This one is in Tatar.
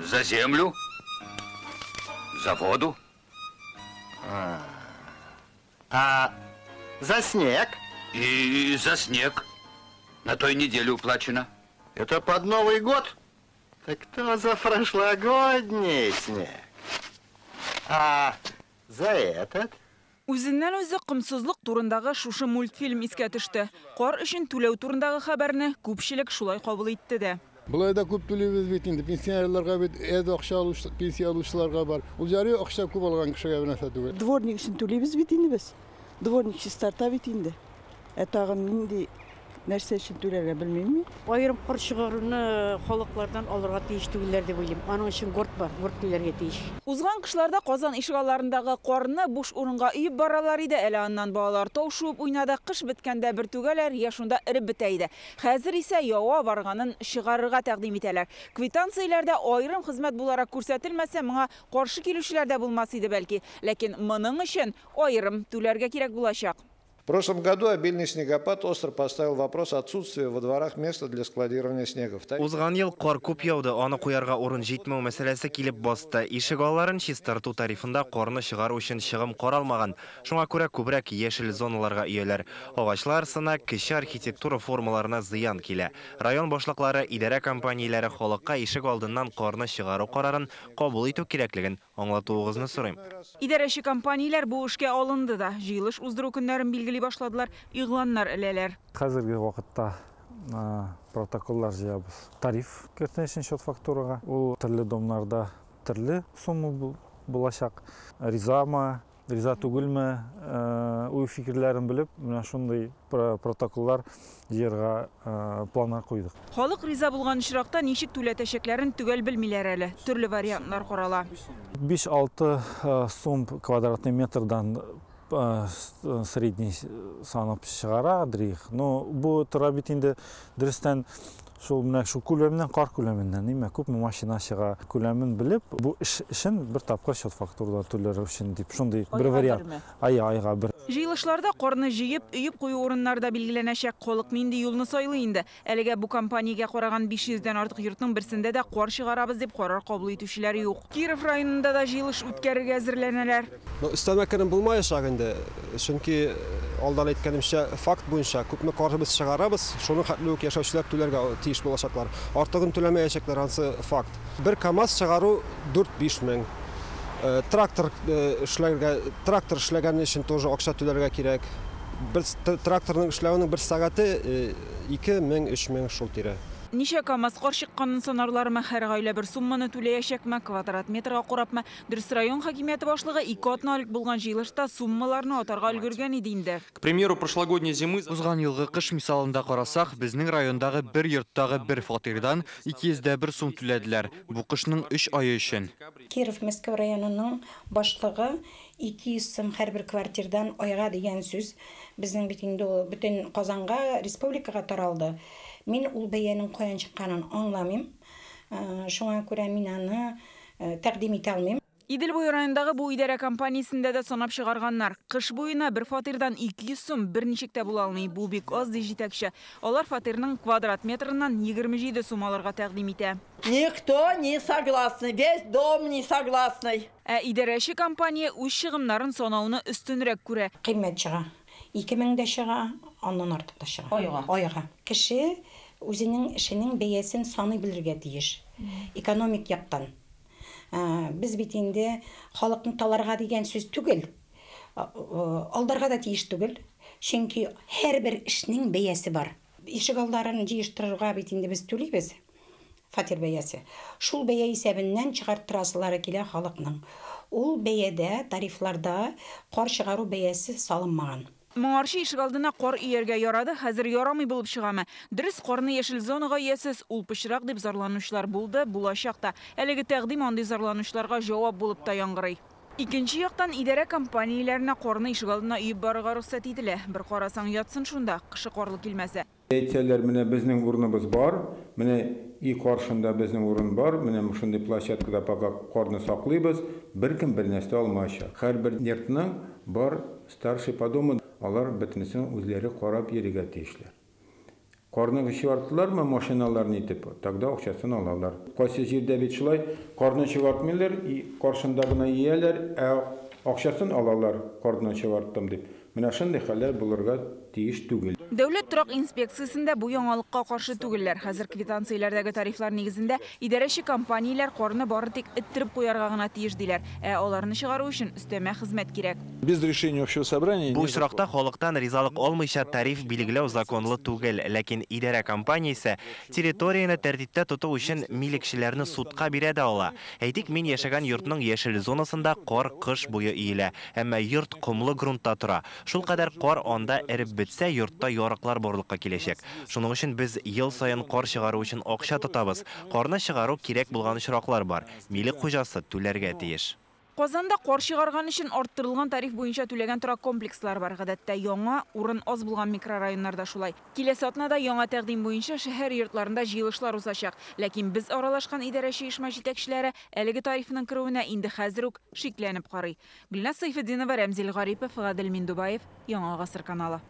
За землю, за воду. А за снег? И за снег. На той неделе уплачено. Это под Новый год? Так то за прошлогодний снег. А за этот? Үзеннән үзе комсызлык турындагы шушы мультфильм искә төште. Кар өчен түләү турындагы хәбәрне күпчелек шулай кабул итте дә. Болай да күп түлибез бит инде. Пенсионерларга бит әз акча алучы, пенсия алучыларга бар. Ул ярый акча күп алган кешегә бер нәрсә түгел. Дворник өчен түлибез бит инде без. Дворник чистарта бит инде. Ә тагын нинди нәрсә өчен түләргә белмим мин. Аерым кар чыгаруны халыклардан алырга тиеш түгелләр дип уйлыйм. Аның өчен горт бар, горт түләргә тиеш. Узган кышларда Казан ишегалларындагы карны буш урынга өеп баралар иде. Әле аннан балалар тау шуып уйнады. Кыш беткәндә бер түгәләр, я шунда эреп бетә иде. Хәзер исә ява барганын чыгарырга тәкъдим итәләр. Квитанцияләрдә аерым хезмәт буларак күрсәтелмәсә, моңа каршы килүчеләр дә булмас иде бәлки. Ләкин моның өчен аерым түләргә кирәк булачак. В прошлом году обильный снегопад остро поставил вопрос отсутствия во дворах места для складирования снега. Узган ел кар күп яуды, аны куярга урын җитмәү мәсьәләсе килеп басты. Ишек алларын чистарту тарифында карны чыгару өчен чыгым каралмаган. Шуңа күрә күбрәк яшел зоналарга өяләр. Агачлар сына, кече архитектура формаларына зыян килә. Район башлыклары, идарә компанияләре халыкка ишек алдыннан карны чыгару карарын кабул итү кирәклеген аңлатуыгызны сорыйм. Идарәче компанияләр бу эшкә алынды да. Җыелыш уздыру көннәрен билгели башладылар, игъланнар эләләр. Хәзерге вакытта протоколлар җыябыз. Тариф кертен өчен счет фактурага. Ул төрле домнарда төрле сумма булачак. Ризамы, риза түгелме, уй фикерләрен белеп, менә шундый протоколлар җыярга планнар куйдык. Халык риза булган очракта ничек түләтәчәкләрен төгәл белмиләр әле. Төрле вариантлар карала. 5-6 сум квадратный метрдан средний санап чыгара дрих. Но бу тора бит инде дөрестән шул менә шул күләменнән, кар күләменнән, ниме күпме машина чыга күләмен белеп, бу эш өчен бер тапкыр счет фактуралар түләр өчен дип шундый бер вариант. Ай айга бер. Җыелышларда карны җыеп, өеп кую урыннары да билгеләнәчәк. Халык нинди юлны сайлый инде. Әлегә бу компаниягә караган 500дән артык йортның берсендә дә кар чыгарабыз дип карар кабул итүчеләр юк. Киров районында да җыелыш үткәрергә әзерләнәләр. Өстәмә керем булмаячак инде. Чөнки алдан әйткәнемчә, факт буенча күпме кар без чыгарабыз, шуның хәтле үк яшәүчеләр түләргә тиеш булачаклар. Артыгын түләмәячәкләр, ансы факт. Бер КАМАЗ чыгару 4-5 мең. Трактор эшләргә, трактор эшләгән өчен тоже акча түләргә кирәк. Бер тракторның эшләвенең бер сәгате 2 мең, 3 мең шул тирә. Ничә КАМАЗ кар чыкканын санарлармы, һәр гаилә бер сумманы түләячәкме, квадрат метрга карапмы? Дөрес, район хакимияте башлыгы 2 атналык булган җыелышта суммаларны атарга өлгергән иде инде. К примеру, прошлогодней зимы Узган елгы кыш мисалында карасак, безнең райондагы бер йорттагы бер фатирдан 201 сум түләделәр. Бу кышның 3 ае өчен. Киров Мәскәү районының башлыгы 200 сум һәрбер квартирдан айга дигән сүз безнең бит инде ул бөтен Казанга, республикага таралды. Мин ул бәянең каян чыкканын аңламыйм. Шуңа күрә мин аны тәкъдим итә алмыйм. Идел буе районындагы бу идарә компаниясендә дә санап чыгарганнар. Кыш буена бер фатирдан 200 сум берничек тә була алмый. Бу бик аз, ди җитәкче. Алар фатирның квадрат метрыннан 27 сум алырга тәкъдим итә. Никто не согласный, весь дом не согласный. Ә идарәче компания үз чыгымнарын санауны өстенрәк күрә. Кыйммәт чыга. 2000 дә чыга, аннан артык та чыга. Айга. Айга. Кеше үзенең эшенең бәясен саный белергә тиеш. Экономик яктан. Без бит инде халыкны таларга дигән сүз түгел, алдарга да тиеш түгел, чөнки һәрбер эшнең бәясе бар. Ишек алларын җыештырырга бит инде без түлибез, фатир бәясе. Шул бәя исәбеннән чыгарттырасылары килә халыкның. Ул бәядә, тарифларда кар чыгару бәясе салынмаган. Моңарчы ишек алдына кар өяргә ярады, хәзер ярамый булып чыгамы? Дөрес, карны яшел зонага өясез, ул пычрак дип зарланучылар булды, булачак та. Әлеге тәкъдим андый зарланучыларга җавап булып та яңгырый. Икенче яктан идарә компанияләренә карны ишек алдына өеп барырга рөхсәт ителә. Бер карасаң ятсын шунда, кышы карлы килмәсә. Әйтсәләр, менә безнең урыныбыз бар, менә өй каршында безнең урын бар, менә шундый площадкада пока карны саклыйбыз, беркем бер нәрсә алмаячак. Һәрбер йортның бар старший по дому, алар бөтенесен үзләре карап йөрергә тиешләр. Карны чыгарттылармы машиналарны итеп, тогда акчасын алалар. Кайсы җирдә бит шулай, карны чыгартмыйлар, каршында гына ияләр, ә акчасын алалар, карны чыгарттым дип. Менә шундый хәлләр булырга тиеш түгел. Дәүләт торак инспекциясендә бу яңалыкка каршы түгелләр. Хәзер квитанцияләрдәге тарифлар нигезендә идарәче компанияләр карны бары тик эттереп куярга гына тиеш диләр. Ә аларны чыгару өчен өстәмә хезмәт кирәк. Без решения общего собрания. Бу очракта халыктан ризалык алмыйча тариф билгеләү законлы түгел, ләкин идарә компаниясе территорияне тәртиптә тоту өчен милекчеләрне судка бирә дә ала. Әйтик, мин яшәгән йортның яшел зонасында кар кыш буе өелә, әмма йорт комлы грунтта тора. Шул кадәр кар анда эреп бетсә, йортта ярыклар барлыкка киләчәк. Шуның өчен без ел саен кар чыгару өчен акча тотабыз. Карны чыгару кирәк булган очраклар бар. Милек хуҗасы түләргә тиеш. Казанда кар чыгарган өчен арттырылган тариф буенча түләгән торак комплекслар бар. Гадәттә яңа, урын аз булган микрорайоннарда шулай. Киләсе атнада яңа тәкъдим буенча шәһәр йортларында җыелышлар узачак. Ләкин без аралашкан идарәче оешма җитәкчеләре әлеге тарифның керүенә инде хәзер үк шикләнеп карый. Гөлназ Сайфетдинова, Рәмзил Гарипов, Гадел Миндубаев, Яңа Гасыр каналы.